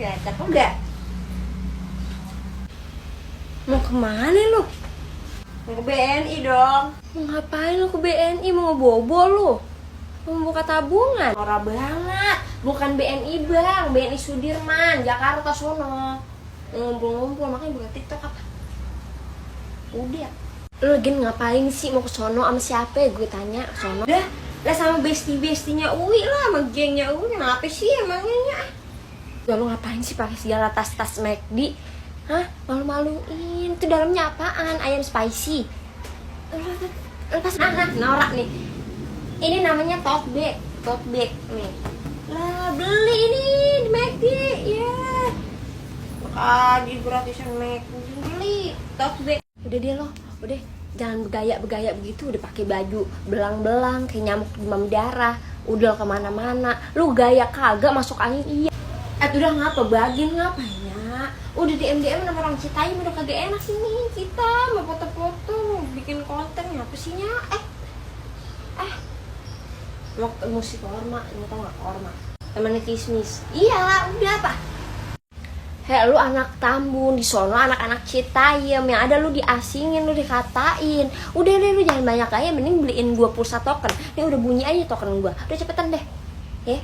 ya, cakep gak? Mau kemana lu? Mau ke BNI dong. Mau ngapain lu ke BNI? Mau ngebobo lu? Mau buka tabungan? Norak banget. Bukan BNI bang, BNI Sudirman, Jakarta sono. Ngumpul-ngumpul, makanya buka TikTok apa? Udah. Lu lagi ngapain sih? Mau ke sono sama siapa ya? Gue tanya ke sono. Udah, lah sama bestie-bestinya Uwi lah, sama gengnya Uwi. Kenapa sih emangnya? Gak lu ngapain sih pakai segala tas-tas McD? Hah? Malu-maluin. Itu dalamnya apaan? Ayam spicy. Lepas norak nih. Ini namanya tote bag nih. Lah beli ini di McD, ya. Makanya gratisan McD, beli tote bag. Udah dia lo, udah jangan begaya begitu. Udah pakai baju belang-belang kayak nyamuk demam darah. Udah kemana-mana. Lu gaya kagak masuk angin iya. Udah ngapa bagin ngapain ya? Udah DM sama orang Citayam udah kagak enak sih nih kita mau foto-foto, mau bikin konten apa sih nya? Mau ketemu si Korma, ini tau gak Korma? Temennya Kismis. Iya, udah apa? Hei lu anak Tambun, di sono anak-anak Citayam, yang ada lu diasingin, lu dikatain. Udah deh lu jangan banyak gaya, mending beliin gua pulsa token. Ini udah bunyi aja token gua. Udah cepetan deh. Ya.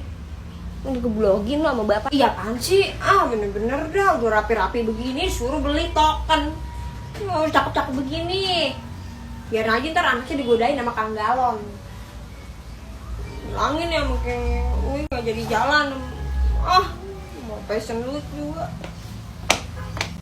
Ini ngeblogin lu sama bapak. Iya apaan sih? Bener-bener dah, udah rapi-rapi begini suruh beli token. Cakep-cakep begini. Biar aja ntar anaknya digodain sama Kang Galon. Bilangin ya mungkin, gak jadi jalan. Mau fashion look juga.